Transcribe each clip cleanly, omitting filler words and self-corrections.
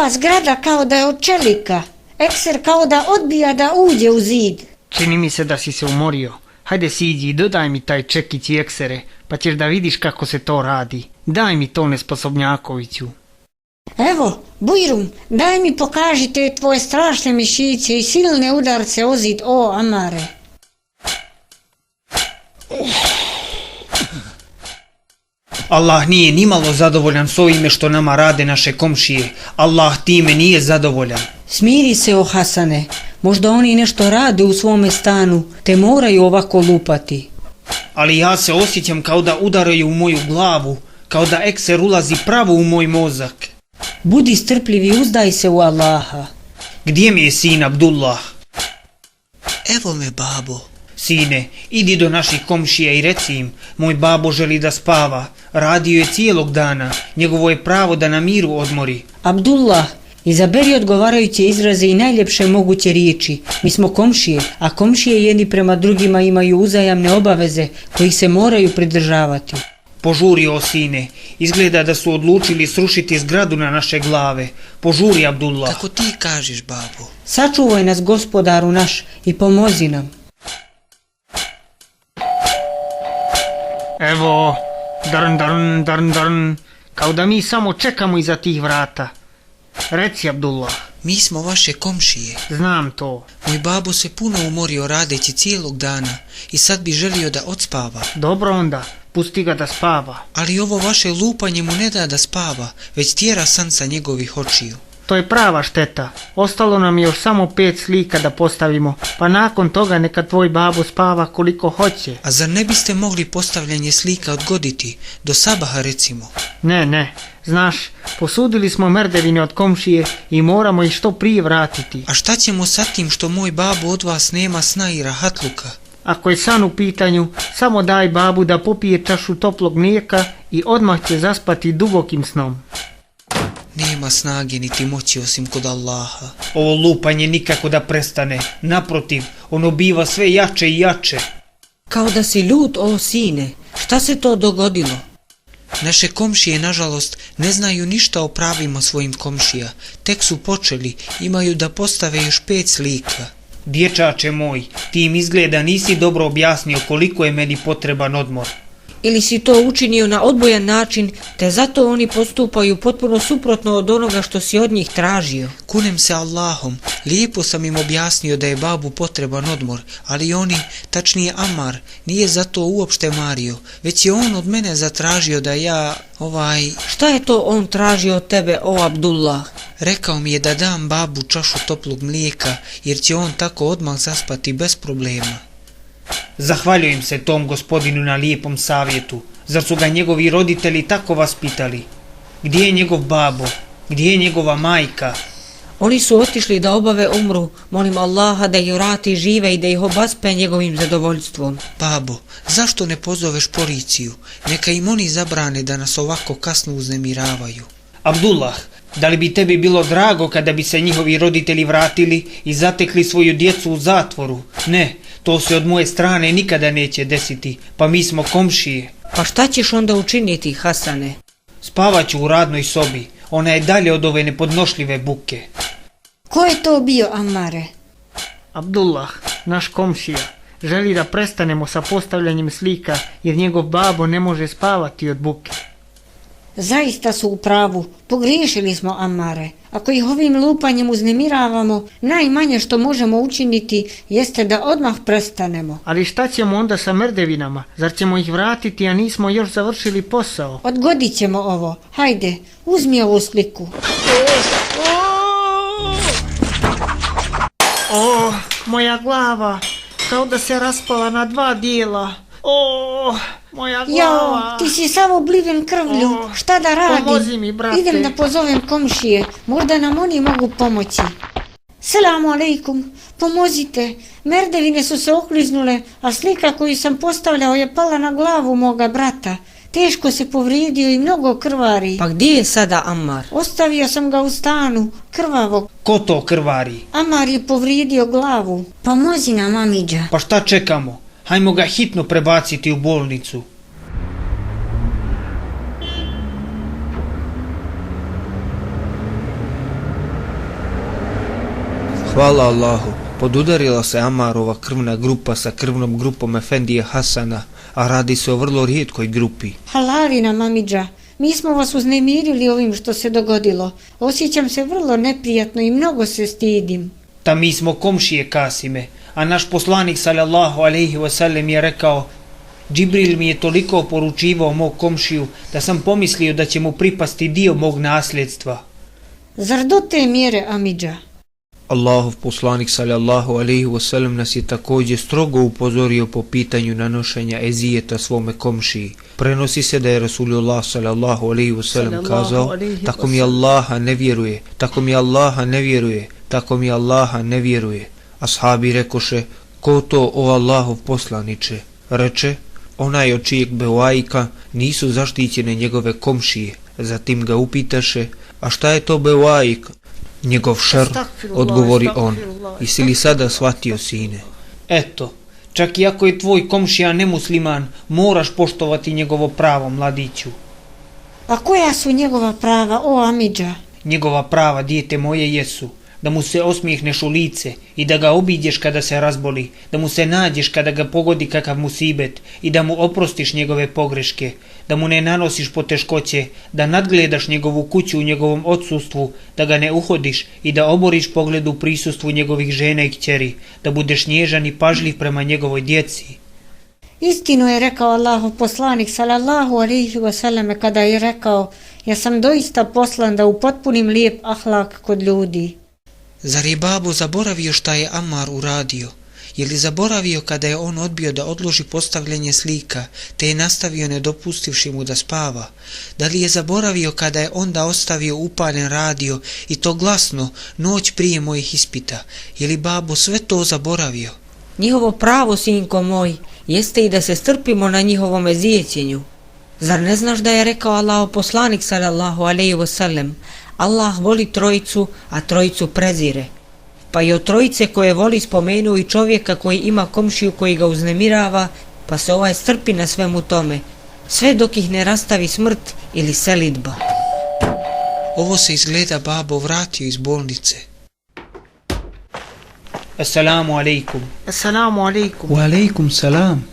Ova zgrada kao da je od čelika. Ekser kao da odbija da uđe u zid. Čini mi se da si se umorio. Hajde siđi i dodaj mi taj čekić i eksere, pa ćeš da vidiš kako se to radi. Daj mi to, nesposobnjakoviću. Evo, Bujrum, daj mi pokaži te tvoje strašne mišiće i silne udarce o zid, o Amare. Allah nije nimalo zadovoljan s ovime što nama rade naše komšije. Allah time nije zadovoljan. Smiri se, o Hasane. Možda oni nešto rade u svome stanu, te moraju ovako lupati. Ali ja se osjećam kao da udaraju u moju glavu, kao da ekser ulazi pravo u moj mozak. Budi strpljiv i uzdaj se u Allaha. Gdje mi je sin Abdullah? Evo me, babo. Sine, idi do naših komšija i reci im, moj babo želi da spava, radio je cijelog dana, njegovo je pravo da na miru odmori. Abdullah, izaberi odgovarajuće izraze i najljepše moguće riječi. Mi smo komšije, a komšije jedni prema drugima imaju uzajamne obaveze kojih se moraju pridržavati. Požuri, o sine, izgleda da su odlučili srušiti zgradu na naše glave. Požuri, Abdullah. Kako ti kažeš, babo. Sačuvaj nas, gospodaru naš, i pomozi nam. Evo, drn, kao da mi samo čekamo iza tih vrata. Reci, Abdullah. Mi smo vaše komšije. Znam to. Moj babo se puno umorio radeći cijelog dana i sad bi želio da odspava. Dobro onda, pusti ga da spava. Ali ovo vaše lupanje mu ne da da spava, već tjera san sa njegovih očiju. To je prava šteta. Ostalo nam je još samo 5 slika da postavimo, pa nakon toga neka tvoj babo spava koliko hoće. A zar ne biste mogli postavljanje slika odgoditi, do sabaha recimo? Ne, znaš, posudili smo merdevine od komšije i moramo ih što prije vratiti. A šta ćemo sa tim što moj babo od vas nema sna i rahatluka? Ako je san u pitanju, samo daj babu da popije čašu toplog mlijeka i odmah će zaspati dubokim snom. Nema snage niti moći osim kod Allaha. Ovo lupanje nikako da prestane. Naprotiv, ono biva sve jače i jače. Kao da si ljut, o sine. Šta se to dogodilo? Naše komšije, nažalost, ne znaju ništa o pravima svojim komšija. Tek su počeli, imaju da postave još 5 slika. Dječače moj, ti im izgleda nisi dobro objasnio koliko je meni potreban odmor. Ili si to učinio na odbojan način, te zato oni postupaju potpuno suprotno od onoga što si od njih tražio. Kunem se Allahom, lijepo sam im objasnio da je babu potreban odmor, ali oni, tačnije Amar, nije za to uopšte mario, već je on od mene zatražio da ja, Šta je to on tražio od tebe, o Abdullah? Rekao mi je da dam babu čašu toplog mlijeka, jer će on tako odmah zaspati bez problema. Zahvaljujem se tom gospodinu na lijepom savjetu. Zar su ga njegovi roditelji tako vaspitali? Gdje je njegov babo? Gdje je njegova majka? Oni su otišli da obave umru. Molim Allaha da ih vrati žive i da ih obaspe njegovim zadovoljstvom. Babo, zašto ne pozoveš policiju? Neka im oni zabrane da nas ovako kasno uznemiravaju. Abdullah, da li bi tebi bilo drago kada bi se njihovi roditelji vratili i zatekli svoju djecu u zatvoru? Ne, to se od moje strane nikada neće desiti, pa mi smo komšije. Pa šta ćeš onda učiniti, Hasane? Spavaću u radnoj sobi, ona je dalje od ove nepodnošljive buke. Ko je to bio, Amare? Abdullah, naš komšija, želi da prestanemo sa postavljanjem slika jer njegov babo ne može spavati od buke. Zaista su u pravu, pogriješili smo, Amare. Ako ih ovim lupanjem uznemiravamo, najmanje što možemo učiniti jeste da odmah prestanemo. Ali šta ćemo onda sa merdevinama? Zar ćemo ih vratiti, a nismo još završili posao? Odgodit ćemo ovo. Hajde, uzmi ovu sliku. Moja glava, kao da se raspala na 2 dijela. Moja glava. Jao, ti si samo obliven krvlju. Šta da radim? Pomozi mi, brate. Idem da pozovem komšije. Možda nam oni mogu pomoći. Selamu alejkum. Pomozite. Merdevine su se okliznule, a slika koju sam postavljao je pala na glavu moga brata. Teško se povrijedio i mnogo krvari. Pa gdje je sada Ammar? Ostavio sam ga u stanu, krvavog. Ko to krvari? Ammar je povrijedio glavu. Pomozi nam, Amidža. Pa šta čekamo? Hajmo ga hitno prebaciti u bolnicu. Hvala Allahu, podudarila se Amarova krvna grupa sa krvnom grupom Efendije Hasana, a radi se o vrlo rijetkoj grupi. Halali nam, amidža. Mi smo vas uznemirili ovim što se dogodilo. Osjećam se vrlo neprijatno i mnogo se stidim. Ta mi smo komšije, Kasime, a naš poslanik sallallahu alejhi ve sellem je rekao: Džibril mi je toliko poručivao mog komšiju da sam pomislio da će mu pripasti dio mog nasljedstva. Zar do te mjere, amidža? Allahov poslanik sallallahu alejhi ve sellem nas je također strogo upozorio po pitanju nanošenja ezijeta svome komšiji. Prenosi se da je Rasulullah sallallahu alejhi ve sellem kazao: tako mi Allaha ne vjeruje, tako mi Allaha ne vjeruje, tako mi Allaha ne vjeruje. Ashabi rekoše: ko to, o Allahov poslaniče? Reče: onaj od čijeg bevaika nisu zaštićene njegove komšije. Zatim ga upitaše: a šta je to bevaik? Njegov šer, odgovori on. Jesi li sada shvatio, sine? Eto, čak i ako je tvoj komšija nemusliman, moraš poštovati njegovo pravo, mladiću. A koja su njegova prava, o amidža? Njegova prava, dijete moje, jesu da mu se osmijehneš u lice i da ga obiđeš kada se razboli, da mu se nađeš kada ga pogodi kakav musibet i da mu oprostiš njegove pogreške, da mu ne nanosiš poteškoće, da nadgledaš njegovu kuću u njegovom odsustvu, da ga ne uhodiš i da oboriš pogled u prisustvu njegovih žena i kćeri, da budeš nježan i pažljiv prema njegovoj djeci. Istinu je rekao Allahov poslanik sallallahu alejhi ve selleme kada je rekao: ja sam doista poslan da upotpunim lijep ahlak kod ljudi. Zar je babo zaboravio šta je Ammar uradio? Je li zaboravio kada je on odbio da odloži postavljanje slika, te je nastavio ne dopustivši mu da spava? Da li je zaboravio kada je onda ostavio upaljen radio i to glasno, noć prije mojih ispita? Je li babo sve to zaboravio? Njihovo pravo, sinko moj, jeste i da se strpimo na njihovom ezijećenju. Zar ne znaš da je rekao Allahov poslanik sallallahu alejhi ve sellem: Allah voli trojicu, a trojicu prezire. Pa i od trojice koje voli spomenuo i čovjeka koji ima komšiju koji ga uznemirava, pa se ovaj strpi na svemu tome, sve dok ih ne rastavi smrt ili selidba. Ovo se izgleda babo vratio iz bolnice. Assalamu alaikum. Assalamu alaikum. Wa alaikum salam.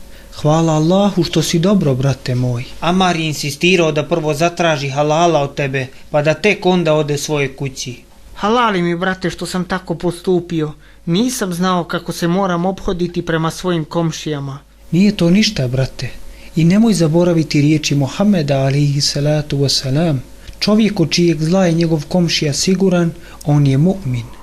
Hvala Allahu što si dobro, brate moj. Amar je insistirao da prvo zatraži halala od tebe, pa da tek onda ode svoje kući. Halali mi, brate, što sam tako postupio. Nisam znao kako se moram ophoditi prema svojim komšijama. Nije to ništa, brate. I nemoj zaboraviti riječi Muhammeda alaihi salatu wasalam. Čovjek od čijeg zla je njegov komšija siguran, on je mu'min.